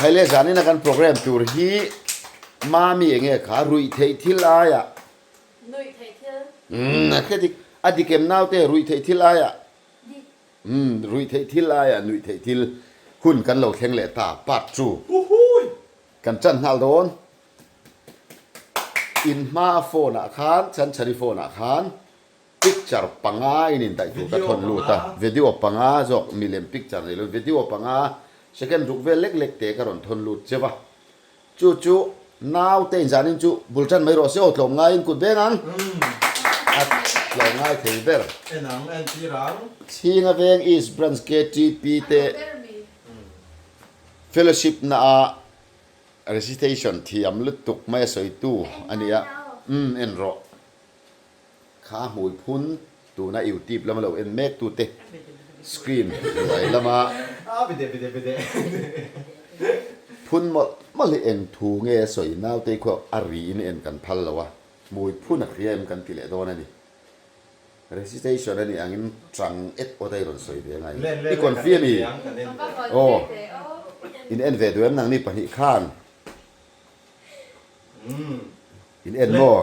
Hei le zanin a kan program tur hi Mami enge kha ruih theih thil aiah Nuih theih thil. Umm a hre dik a dik em naute ruih theih thil aiah Dik. Umm ruih theih thil aiah nuih theih thil hun kan lo thleng leh ta part chu kan chan nghal dawn. In hma phone ah khan Chanchari phone ah khan Picture panga in indaih tur ka thawn lut a, video panga zawk milem picture nei lo video panga second ruk vel lek lek te ka rawn thawn lut cheu a, chu chu naute inzanin chu bul tan mai rawh se aw tlawm ngaiin kut veng ang a tlawm ngai thei ber. En ang, en tir ang. Chhinga veng East Branch KTP te fellowship na ah recitation thiam lutuk mai a sawitu a ni a, umm en rawh. Kha hmui phun tuna youtube lama lo en mek tute screen hnuai lama phun mawlh mawlh hi eng thu nge a sawi naute khuak a ri in en kan phal lo a, hmui phun a hria em kan ti leh dawn a ni. Recitation a nih angin chang et awt a i rawn sawi ve ngai. I confi a mi? Aw in en ve duh em nangni pahnih khan? In en maw?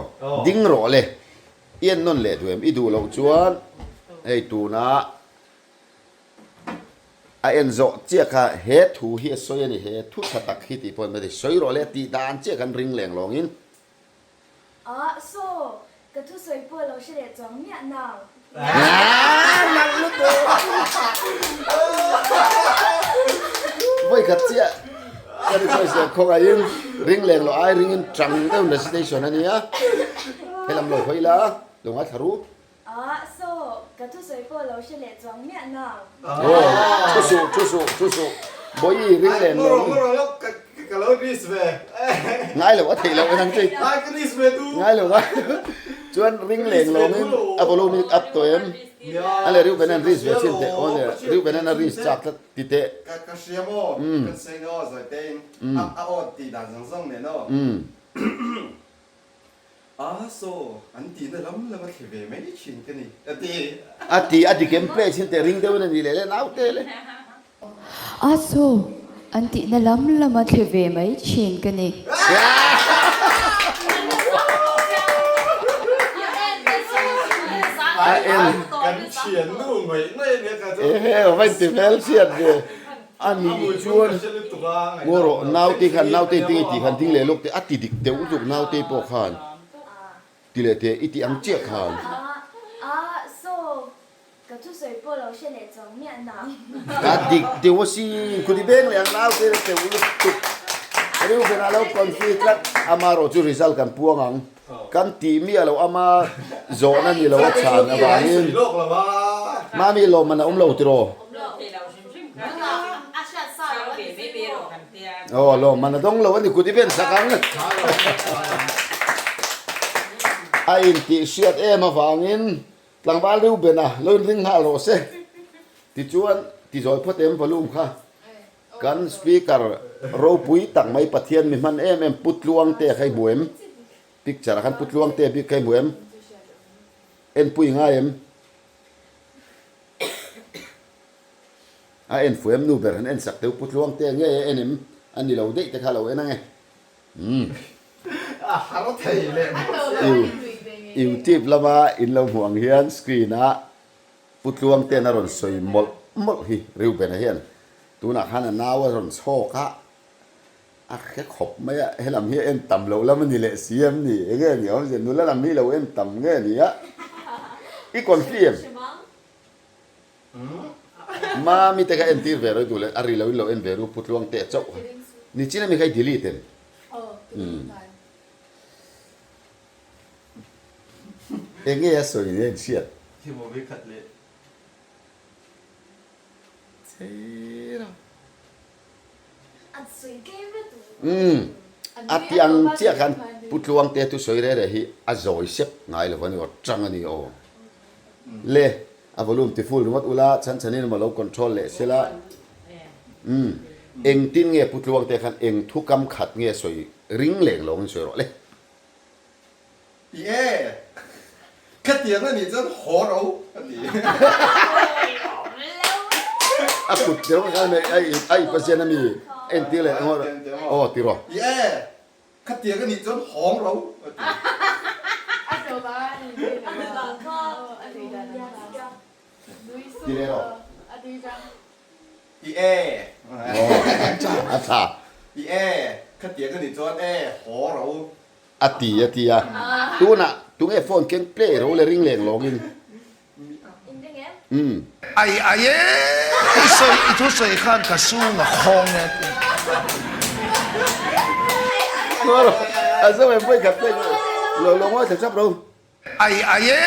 Ding rawh le. I en nawn leh duh em? I duh loh chuan hei tuna a en zawh chiah kha he thu hi a sawi a ni, he thu tha tak hi tih pawh an hmel sawi rawh le tih dan chiah khan ring leng lawngin. Ah, saw, ka thusawi pawh lo hre leh chuang miah nang. Nalh lutuk! Vawi khat chiah ka request leh khawngaihin ring leng loh ai ringin chang deuh recitation a nia. Helam lo hawi la, lo ngaithla ru. Ah, saw, ka thusawi pawh lo hre leh chuang miah nang. Aw, thu suh, thu suh, thu suh. Bawihi ring leng lo. Ka lo risk ve. Ngai lo, a theih loh en ang chi. Ai ka risk ve tu. Ngai lo, ngai lo. Chuan ring leng lawngin a volume hi up tawh em? A le Reuben an risk ve chin teh. Aw le, Reuben an a risk chak tlat ti teh. Ka ka hria maw? Kan sawi na aw zawi te in. A aw tih dan zawng zawng nen aw. A saw, an tihna lam lam a thli ve mai thin ka ni, a ti. A ti, a dik em play chin teh ring deuhin a ni leh le naute le. A saw, an tihna lam lam a thli ve mai thin ka ni. A en. Kan thiannu ngaih ngaih a nia ka chu. Ehe, va inti hmel chhiat ve. A nih chuan ngaw rawh naute khan naute ding i tih khan ding leh lawk teh a ti dik deuh lutuk naute pawh khan ti leh teh i tih ang chiah khan. A dik deuh a sin kut i beng leh ang naute la teuh lutuk Reuben a lo confi tlat amarawh chu result kan puang ang. Kan tih miah loh ama zawhna ni lo a chhan avangin Mami lawmman a awm lo tiraw? Aw lawmman a dawng lo a ni kut i ven sak ang. A intih hriat em avangin tlangval Reuben-a lo inring nghal rawh se. Tichuan tizawi phawt em volume kha kan speaker ropui tak mai Pathian mi hman em em Pu Tluangte kha i hmu em? Picture ah khan Pu Tluangte bik kha i hmu em? Enpui ngai em? A en fu em nu ber han en sak teu Pu Tluangte nge a en em? A ni lo daih te kha lo en ange. Umm. A har thei leh bawk sia. Youtube lama in lo hmuh ang hian screen ah Pu Tluangte'n a rawn sawi mawlh mawlh hi Reuben-a hian tunah khan a nau a rawn chhawk a, a hre khawp mai a, helam hi a en tam loh lam a ni leh si em ni? Enge ni awmzia nula lam hi lo en tam nge ni a? I confi em? Mami te kha entir ve rawih duh leh a ri loin lo en ve ru Pu Tluangte a chauh kha. Nichin ami kha i delete em? Umm. Enge a sawi nen hriat? Khi maw ve khat leh. Chheira. A sawi tlem vek tu. Umm. A ti ang chiah khan Pu Tluangte thu sawi reh reh hi a zawi sep ngai lo a ni aw, tang a ni aw. Le, a volume ti full ringawt ula, chhan chhanin emaw lo control leh sela. Umm. Engtin nge Pu Tluangte khan eng thu kam khat nge sawi ring leng lawngin sawi rawh le. Ti e! Khatiang a nih chuan haw ro a ti. A kut deuh kha a i pasien a mi? Entir leh ngawt aw ti rawh. I e! Khatiang a nih chuan hawng ro a ti. Ti leh rawh. I e! A tha. I e! Khatiang a nih chuan e haw ro. A ti a ti a. Tunah tunge phone keng play ro le ring leng lawngin. Umm. Ai ai e, i sawi i thusawi khan ka sung a khawng e ti. A zo em vawi khat pek lo lo ngawi thla chap ro. Ai ai e,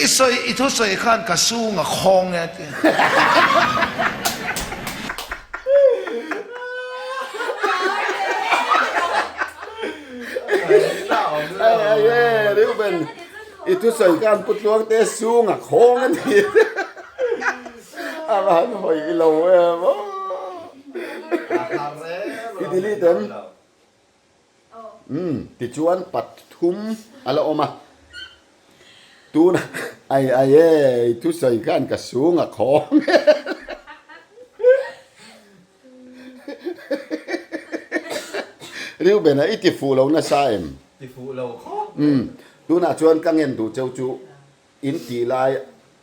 i sawi i thusawi khan ka sung a khawng e ti. Ai ai e, Reuben. I thusawi khan Pu Tluangte sung a khawng a ni. A va han hawi i lo em aw. I delete em? Umm tichuan pathum a la awm a. Tuna ai ai e i thusawi khan ka sung a khawng e. Reuben-a i ti fuh lo nasa em? Ti fuh lo khawp mai. Umm, tunah chuan ka ngen duh cheu chu in tih lai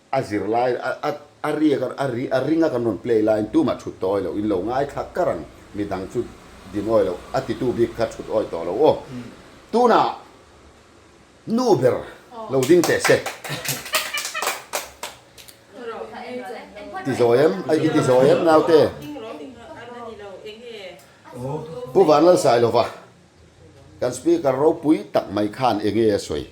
a zir lai a a riak a ri a ring a kan rawn play laiin tumah thut tawh awi loh in lo ngaithla kar ang midang chu din awi loh a titu bik kha thut awi tawh lo aw. Tunah Nu ber lo ding teh se. Ti zawi em? Ai i ti zawi em naute? Pu Vanlalsailova, kan speaker ropui tak mai khan enge a sawi?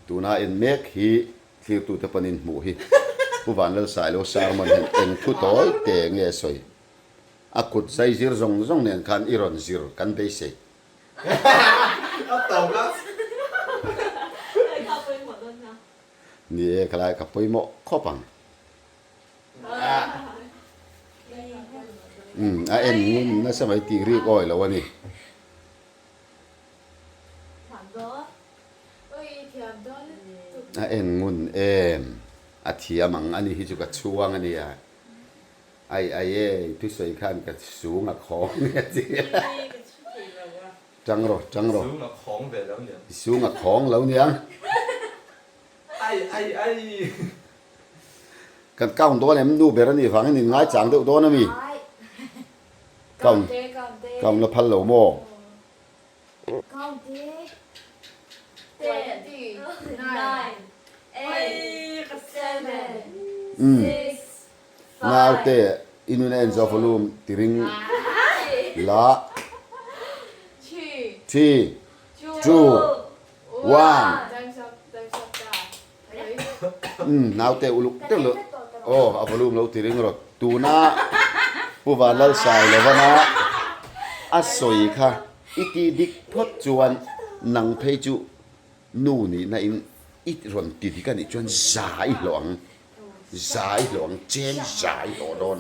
Tuna en mek hi thlirtute panin hmuh hi Pu Vanlalsailo sermon hian eng thu tawi te nge a sawi? A kut zai zir zawng zawng nen khan i rawn zir kan beisei. Ni e, khalai ka pawimawh khawp ang. Umm, a en ngun nasa mai tih rik awi lo a ni. A en ngun em, a thiam ang a ni hi chu ka chhuang a nia. Ai ai e, i thusawi khan ka sung a khawng a ti. Tang rawh, tang rawh. Sung a khawng ve lo niang. I sung a khawng lo niang. Ai ai ai. Kan count dawn em? Nu ber a nih vangin in ngaichang deuh dawn a mi? Count, count la phal lo maw? Umm. Naute i nun a en zawh volume ti ring la. Three, two, one. Umm naute uluk deuh lo aw a volume lo ti ring rawh. Tuna Pu Vanlalsailovana a sawi kha i tih dik phawt chuan nang phei chu nu nihna in i rawn ti dik a nih chuan za i hlawh ang. Za i hlawh ang cheng za i hlawh dawn.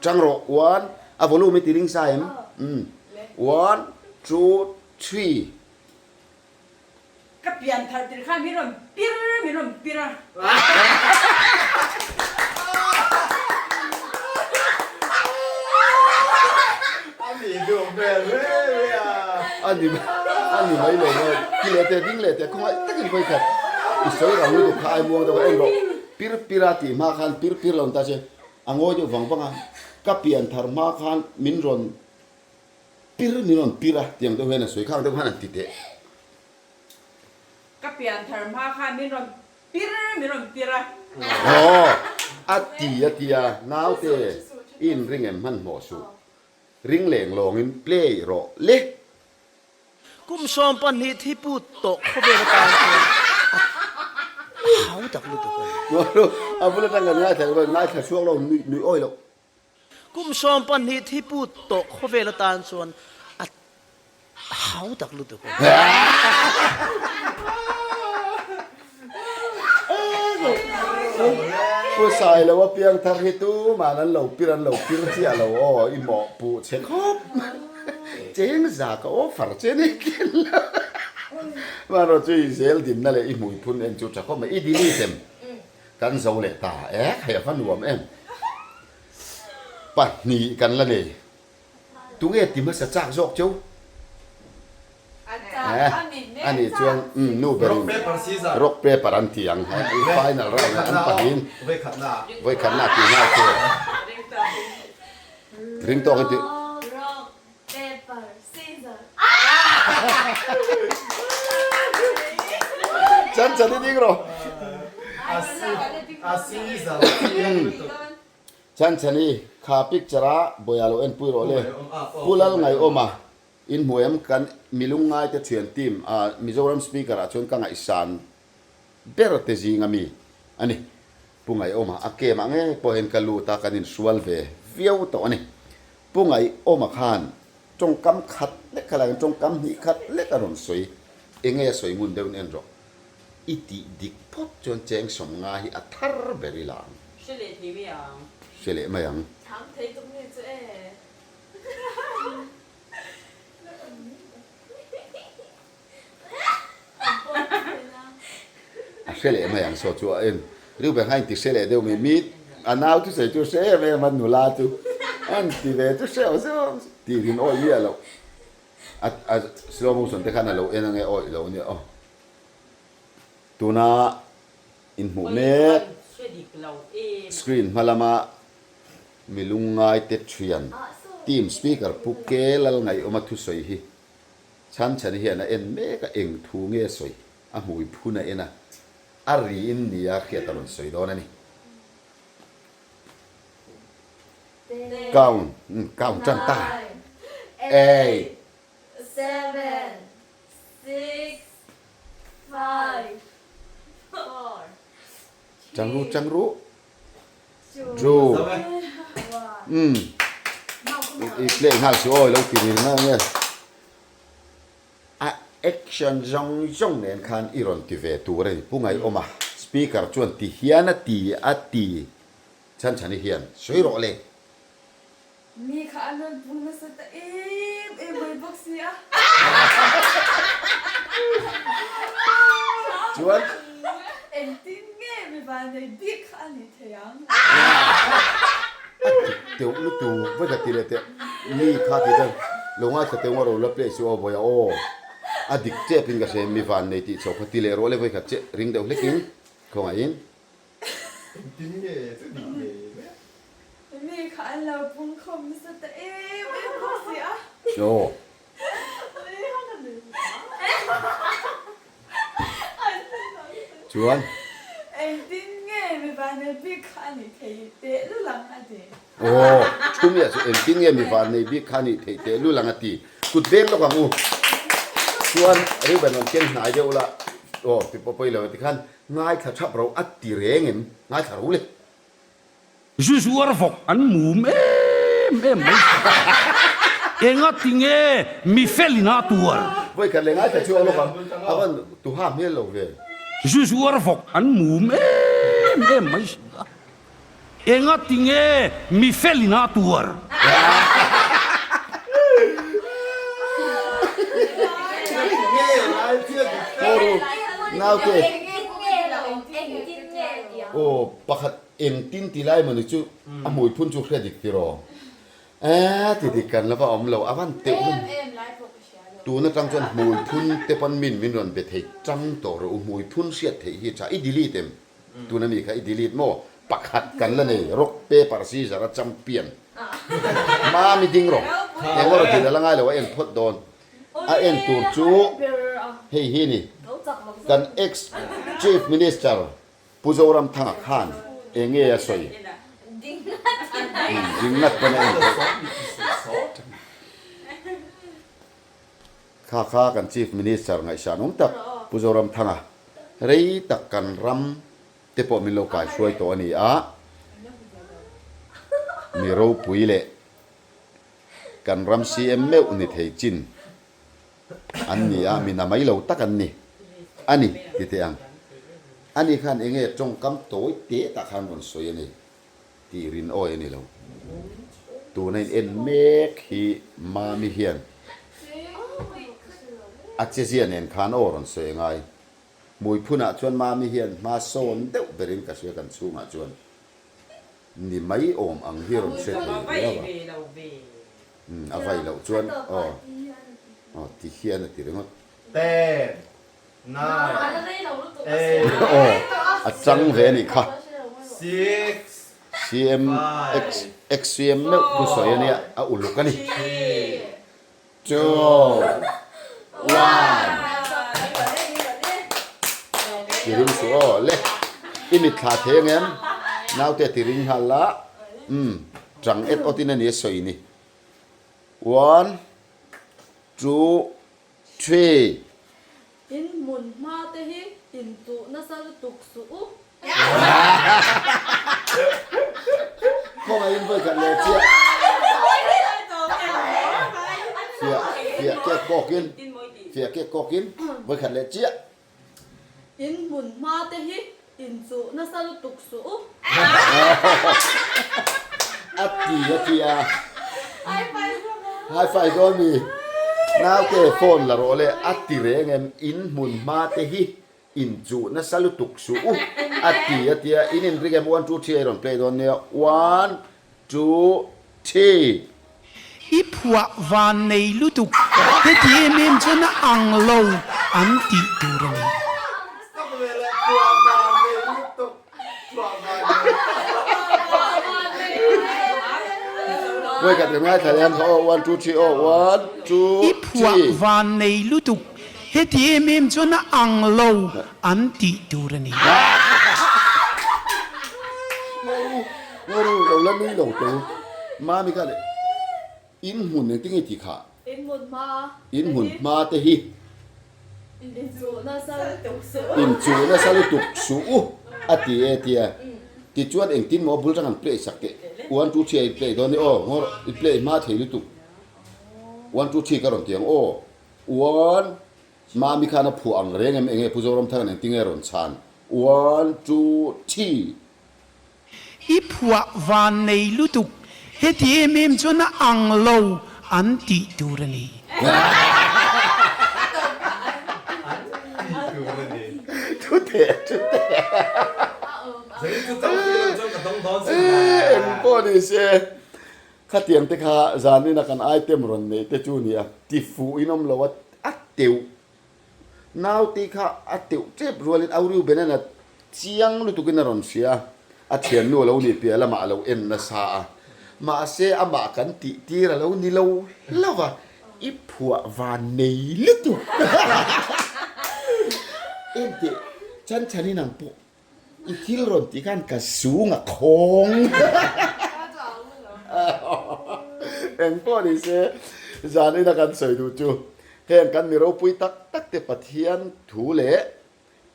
Chang rawh one a volume i ti ring sa em? Umm one two three. Ka pian thar tir khan min rawn pir min rawn pir a. A ni duh hmel hle hle a. A ni a ni mai lo maw? Ti leh teh ding leh teh khawngaih takin vawi khat i sawi rang lutuk kha ai muang deuh a en rawh. Pir pir a tih hma khan pir pir lo ni ta che a ngawi deuh vang vang a, ka pian thar hma khan min rawn pir min rawn pir a tiang deuh hian a sawi khang deuh khan an ti teh. Ka pian thar hma khan min rawn pir min rawn pir a. Aw a ti a ti a naute i inring em hmanhmawh suh ring leng lawngin play rawh le. Kum 12 thi put tawh khawvel atan chuan a hau tak lutuk a ni. Nualu, a bul atang kan ngaithla lo, ngaithla chhuak lo, nuih nuih awi loh. Kum 12 thi put tawh khawvel atan chuan a hau tak lutuk a ni. Pu Sailo a piang thar hi tuman an lo pir an lo pir chiah lo aw, i mawhpuh che khawp mai. Cheng za ka offer che ni ken lo. Mahrawh chu i zel dinna leh i hmui phun en chu tha khawp mai. I delete em? Kan zo leh ta e, hei a va nuam em. Pahnih kan la nei. Tunge ti hmasa chak zawk cheu? A nih chuan nu berin rock paper an ti ang final round ah an pahnihin vawikhatna a ti nghal che. Ring tawk i ti. Paper, scissor. Chan chan i ding rawh. A scissor. Chan chani kha picture a Bawia lo enpui rawh le. Pu Lal Ngaihawma in hmu em kan milung ngaite thian team a Mizoram speaker ah chuan ka ngaihsan ber te zing ami ani. Pu Ngaihawma a game ah ngei pawh hian ka lut a kan inhrual ve viau tawh ani. Pu Ngaihawma khan tawngkam khat lek kha lai tawngkam hnih khat lek a rawn sawi enge a sawi ngun deuhin en rawh. I tih dik phawt chuan cheng sawmnga hi a thar ber i la ang. Hre leh thei mai ang. Hre leh mai ang. Thang thei tum ni chu e. A hre leh mai ang saw chu a en. Reuben kha a inti hre leh deuh mai. Mi a nau chu sawi chu hre em em a nula chu a inti ve chu hreuh zeuh tih rin awih miah loh. A a slow motion te khan a lo en ange awih lo ania aw. Tuna inhmuh mek screen hma lama mi lungngaite thian team speaker Pu Ke Lalngaihawma thusawi hi Chhanchhani hian a en mek a, eng thu nge sawi a hmui phun a en a, a riin nia hriat a rawn sawi dawn a ni. Count, count tan ta. Eight. Seven, six, five, four, three, Chang ru, chang ru. Two. Umm. I play nghal chu awi lo ti ril ngang nge. A action zawng zawng nen khan i rawn ti ve tur a ni. Pu Ngaihawma speaker chuan ti hian a ti a ti. Chhanchhani hian sawi rawh le. Mi kha an rawn pu nasa ta em em mai bawk si a. Chuan. Engtin nge mi vannei bik kha a nih thei ang? A dik deuh lutuk vek a ti leh teh. Mi kha ti chuan lo ngaithla teh emaw ro la play chu aw vawi a aw. A dik tep in ka hria mi vannei tih chho kha ti leh rawh le vawi khat che ring deuh hlek in khawngaihin. Engtin nge chu dik ve ve? Mi kha an lo pung khawm nasa ta em em bawk si a. Aw. Chuan. Engtin nge mi vannei bik kha a nih theih tehlul ang a ti. Aw, thu miah chu engtin nge mi vannei bik kha a nih theih tehlul ang a ti. Kut veng lawk ang u. Chuan Reuben rawn ken hnai deuh la, aw ti pawh pawi lo e tikhan Ngaithla thap ro a ti reng em? Ngaithla ro le. Zu zuar vawk an mum em em mai. Enga ti nge mi felin a tuar? Vawi khat leh ngaithla chhuak lawk ang, a van tuha hmel lo ve. Zu zuar vawk an mum em em mai si a. Enga ti nge mi felin a tuar? Naute aw pakhat engtin ti lai mawni chu a hmui phun chu hre dik tiraw eh ti dik kan lova awm lo a van teuh hlawm tun atang chuan hmui phun te pawn min min rawn be thei tang tawh rawh u hmui phun hriat theih hi tha i delete em Tuna mi kha i delete maw? Pakhat kan la nei, rock paper scissor a champion. Mami ding rawh. Eng rawh din a la ngai lo a en phawt dawn. A en tur chu hei hi ni. Kan ex chief minister Pu Zoramthanga khan eng nge a sawi? Ding ngat pawn a en phawt. Kha kha kan Chief Minister ngaihsan awm tak Pu Zoramthanga rei tak kan ram te pawh min lo kai hruai tawh a ni a, mi ropui leh kan ram CM meuh ni thei chin an ni a, mi namai lo tak an ni a ni ti teh ang. Ani khan enge tawngkam tawi teh tah khan rawn sawi a ni. Tih rin awi a ni lo. Tuna in en mek hi Mami hian a chezia nen khan aw rawn sawi a ngai. Hmui phunah chuan Mami hian hma sawn deuh berin ka hria kan chhungah chuan. Ni mai awm ang hi rawn hre thei riau a. Umm a vai loh chuan aw aw ti hian a ti ringawt. Ten, nine, eight. Aw a chang ve a nih kha. Six, CM five. X CM meuh thu sawi a nia a uluk a ni. Three. Two, one. Ti ring suh aw le. I mit thla thei ang em? Naute ti ring nghal la. Umm, tang et awt in a ni a sawi ni. One, two, three. In hmun hma te hi inchuh nasa lutuk suh u. Khawngaihin vawi khat leh chiah fiah fiah kek kawkin fiah kek kawkin vawi khat leh chiah. In hmun hma te hi inchuh nasa lutuk suh u. A ti a ti a. High five dawn mi. Naute phone la rawh le a ti reng em in hmun hma te hi Inchuh nasa lutuk suh u a ti a tia in inring em one two three a rawn play dawn nia one two three. I phuah van nei lutuk heti em em chuan a ang lo an tih tur a ni. Stop ve leh phuah van nei lutuk phuah van nei. Vawi khat kan ngaithla leh ang kha aw one two three aw one two I phuah three. van nei lutuk Heti em em chuan a ang lo an tih tur a ni. Ngaru, ngaru, lo la nui lo teh u. Mami kha leh in hmun engtin nge tih kha? In hmun hma In hmun hma te hi. Inchuh nasa lutuk suh u. Inchuh nasa lutuk suh u a ti e tia. Tichuan engtin maw bul tang an play sak teh. One two three a in play dawn ni aw. Ngawr i play hma thei lutuk. One two three ka rawn ti ang aw. One, Mami khan a phuah ang reng em enge Pu Zoramthanga nen tinge rawn chhan? One, two, three. I phuah van nei lutuk, heti em em chuan a ang lo an tih tur a ni. An tih tur a ni. Thu teh, thu teh. Zanin chu chauh pui lo chuan ka dawng dawn sin la. Eng pawh ni se. Khatiang te kha zanina kan item rawn neih te chu nia, ti fuh in awm lo a, a teuh naute kha a teuh tep rualin au riu Benana chiang lutukin a rawn hria a, a thiannu a lo nih piah lamah a lo en nasa a, mahse amah kan tih tir a lo ni lo hlauh a, i phuah van nei lutuk enteh Chanchhanin ang pawh. I thil rawn tih khan ka sung a khawng. Eng pawh ni se, zanina kan sawi duh chu heng kan mi ropui tak tak te Pathian thu leh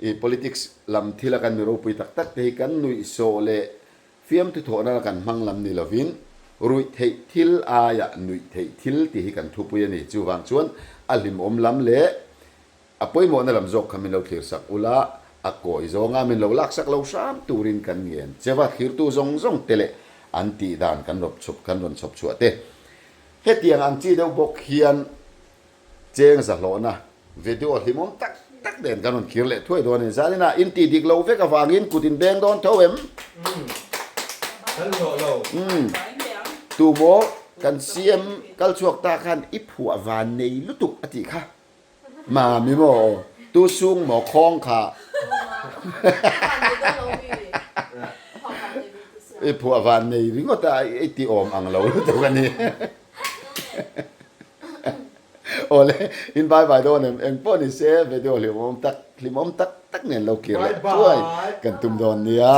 i politics lam thila kan mi ropui tak tak te hi kan nuihsawh leh fiamthu thawh nana kan hmang lam ni lovin ruih theih thil aia nuih theih thil tih hi kan thupui a ni. Chuvang chuan a hlimawm lam leh A pawimawhna lam zawk kha min lo thlir sak ula, a kawi zawnga min lo lak sak lo hram turin kan ngen che va, thlirtu zawng zawng te leh an tih dan kan rawp chhup kan rawn chhawp chhuah te. Hetiang ang chi deuh bawk hian cheng zahlawhna video hlimawm tak tak nen kan rawn khir leh thuai dawn a ni. Zaninah in tih dik lo vek avangin kut in beng dawn tho em? Kan hlawh lo. Tumaw kan CM kal chhuak ta khan i phuah van nei lutuk a tih kha. Mami maw tu sung maw khawng kha i phuah van nei ringawt a i ti awm ang lo lutuk a ni. Awle in bye bye dawn em eng pawh ni se video hlimawm tak hlimawm tak tak nen lo kir leh thuai kan tum dawn nia.